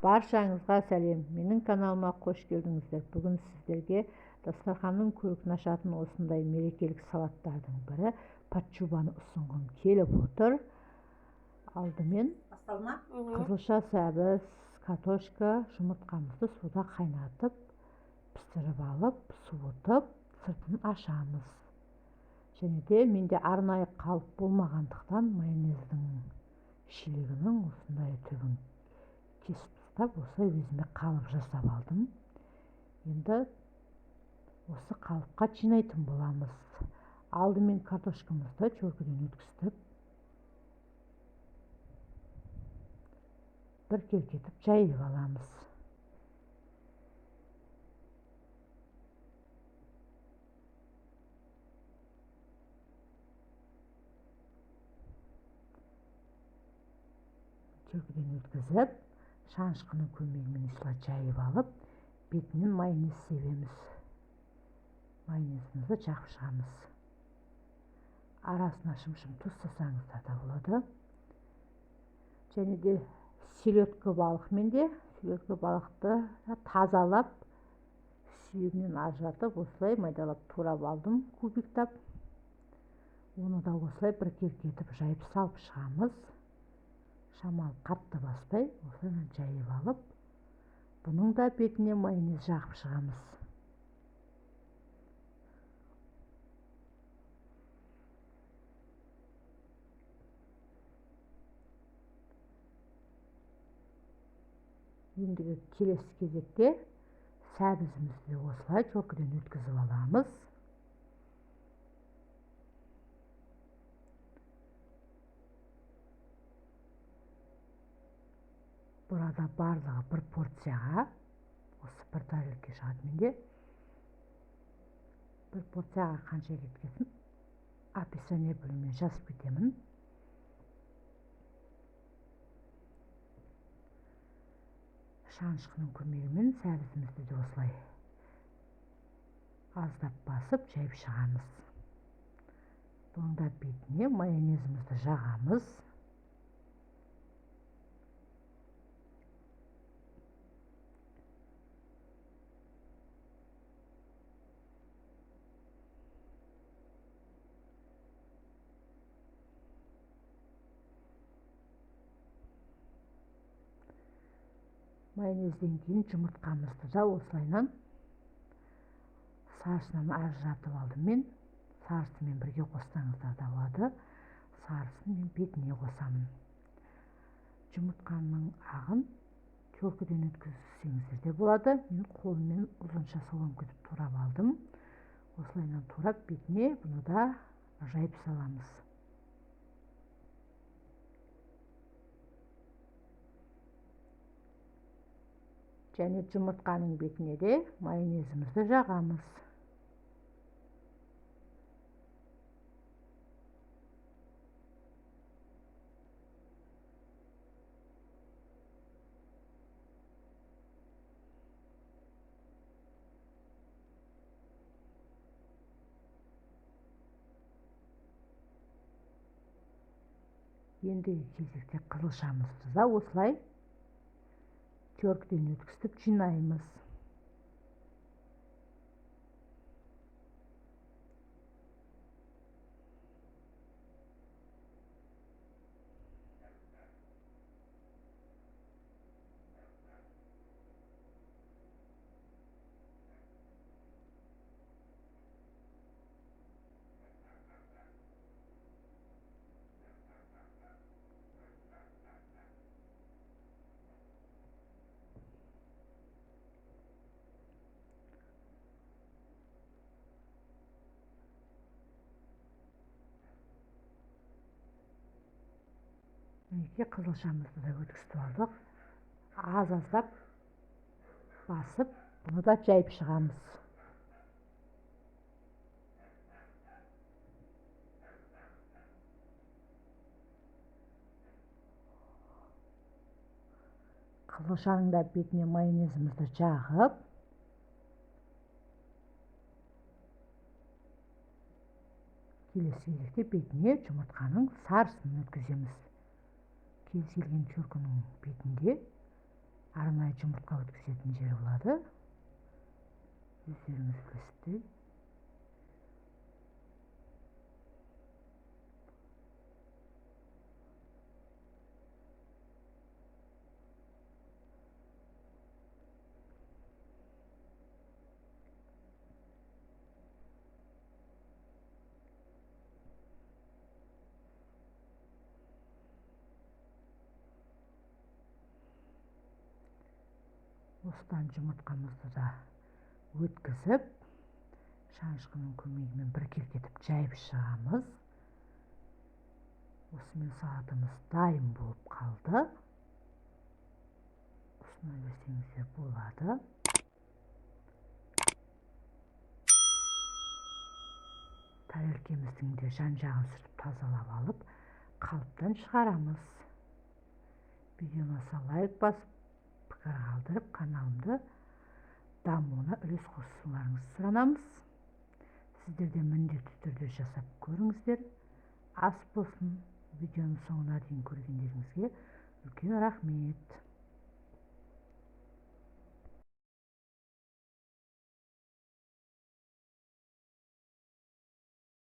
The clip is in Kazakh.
Баршаңызға сәлем. Менің каналыма қош келдіңіздер. Бүгін сіздерге дастарханның көркін ашатын осындай мерекелік салаттардың бірі патчубаны ұсынғым келіп отыр. Алдымен қызылша, сәбіз, картошка, жұмыртқамызды суда қайнатып, пісіріп алып, суытып, сыртын ашамыз. Және де менде арнайы қалып болмағандықтан майонездің шелегінің осындай түбін кесіп тастап, осылай өзіме қалып жасап алдым. Енді осы қалыпқа жинайтын боламыз. Алдымен картошкамызды чөркіден өткізіп, бір келкетіп жайып аламыз. Чөркіден өткізіп, шанышқының көмегімен осылай жайып алып, бетінен майонез себеміз. Майонезімізді жағып шығамыз. Арасына шымшым тұз салсаңыздар да болады. Және де селедка балық менде. Селедка балықты тазалап, сүйегінен ажыратып, осылай майдалап турап алдым, кубиктап. Оны да осылай бір келкетіп жайып салып шығамыз. Шамалы қатты баспай, осылай жайып алып, бұның да бетіне майонез жағып шығамыз. Ендігі келесі кезекте сәбізімізді осылай чөркіден өткізіп аламыз. Burada барлығы бір порцияға, осы бір тарелке шығады менде. Бір порцияға қанша кеткенін описание бөліміне жазып кетемін. Шанышқының көмегімен сәбізімізді де осылай аздап басып жайып шығамыз. Бұның да бетіне майонезімізді жағамыз. Майонезден кейін жұмыртқамызды да осылайынан сарысынан ажыратып алдым мен. Сарысымен бірге қоссаңыздар да болады. Сарысын мен бетіне қосамын. Жұмыртқаның ағын чөркіден өткізсеңіздер де болады. Мен қолыммен ұзынша соломка етіп турап алдым. Осылайынан турап бетіне бұны да жайып саламыз. Және жұмыртқаның бетіне де майонезімізді жағамыз. Ендігі кезекте қызылшамызды да осылай чөркіден өткізіп жинаймыз. Мінекей қызылшамызды да өткізіп алдық. Аз-аздап басып, бұны да жайып шығамыз. Қызылшаның да бетіне майонезімізді жағып, келесі кезекте бетіне жұмыртқаның сарысын өткіземіз. Кез келген чөркінің бетінде Арнайы жұмыртқа өткізетін жері болады. Өздеріңіз білесіздер. Осыдан жұмыртқамызды да өткізіп, шанышқының көмегімен біркелкі жайып шығамыз. Осымен салатымыз дайын болып қалды. Ұсына берсеңіздер болады. Тәрелкеміздің де жан-жағын сүртіп тазалап алып, қалыптан шығарамыз. Видео ұнаса лайк басып, пікір қалдырып, каналымды дамуына үлес қосуларыңызды сұранамыз. Сіздер де міндетті түрде жасап көріңіздер. Ас болсын. Видеоның соңына дейін көргендеріңізге үлкен рахмет.